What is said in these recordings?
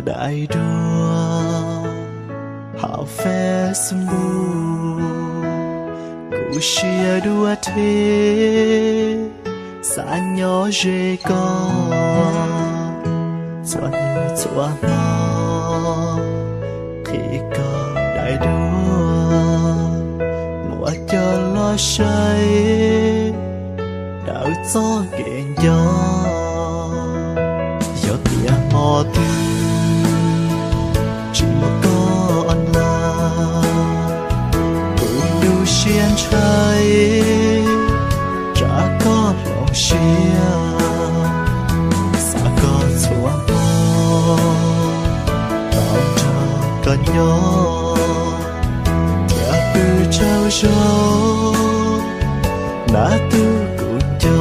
Daim duab hauv Facebook, kuv siab dua thiab xav nyob ze koj. Txhua hnub txhua hmo qhia koj daim duab, muab coj los saib daws txoj kev nco. Yog tias hmo twg tsis muaj koj online, kuv tu siab ntshai tsam koj hloov siab. Xav koj txhua hmo, tau nrog koj nyob, thiab pw tsaug zog nab tug kuv nco.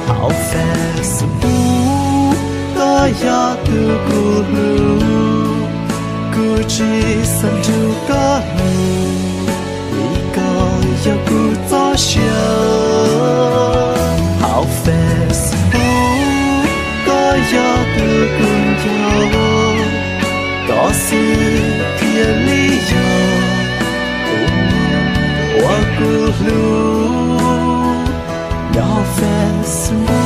Hauv Facebook koj yog tus kuv hlub, kuv tsis xav nrug koj hlub, vim koj yog kuv txoj sia. Hauv Facebook koj yog tus kuv nco, koj xwb thiaj li yog tus neeg uas kuv hlub nyob hauv Facebook.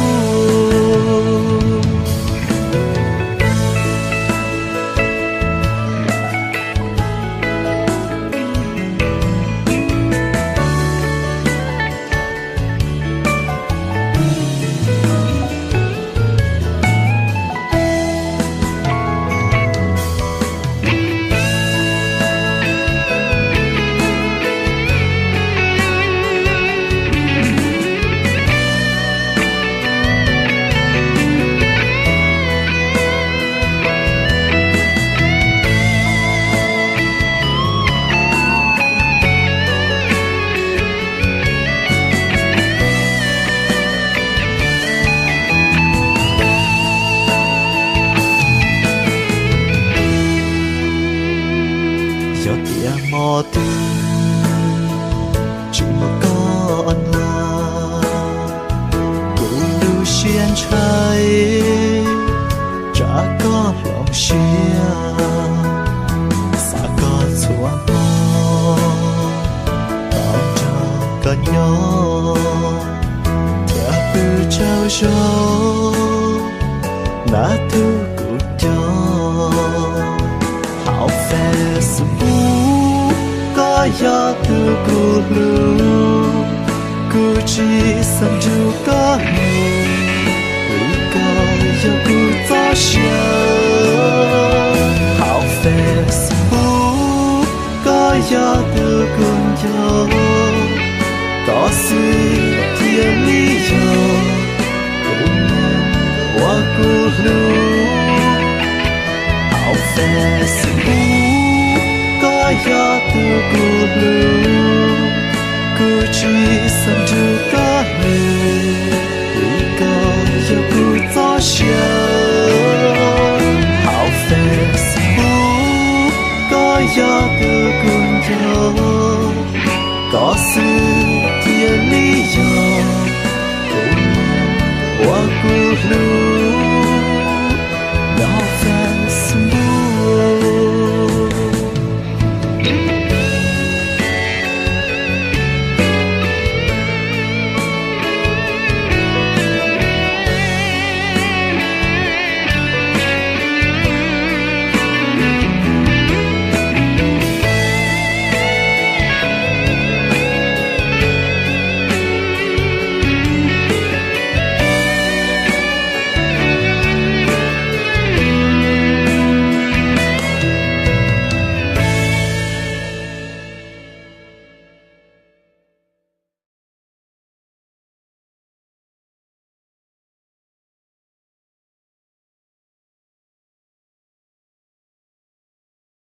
Yog tias hmo twg tsis muaj koj online, kuv tu siab ntshai tsam koj hloov siab. Xav koj txhua hmo, tau nrog koj nyob, thiab pw tsaug zog nab tug kuv nco. Hauv Facebook koj yog tus kuv hlub, kuv tsis xav nrug koj hlub, vim koj yog kuv txoj sia. Hauv Facebook koj yog tus kuv nco, koj xwb thiaj li yog tus neeg uas kuv hlub. Hauv Facebook koj yog tus kuv hlub, kuv tsis xav nrug koj hlub, vim koj yog kuv txoj sia. Hauv Facebook koj yog tus kuv nco, koj xwb thiaj li yog tus neeg uas kuv hlub.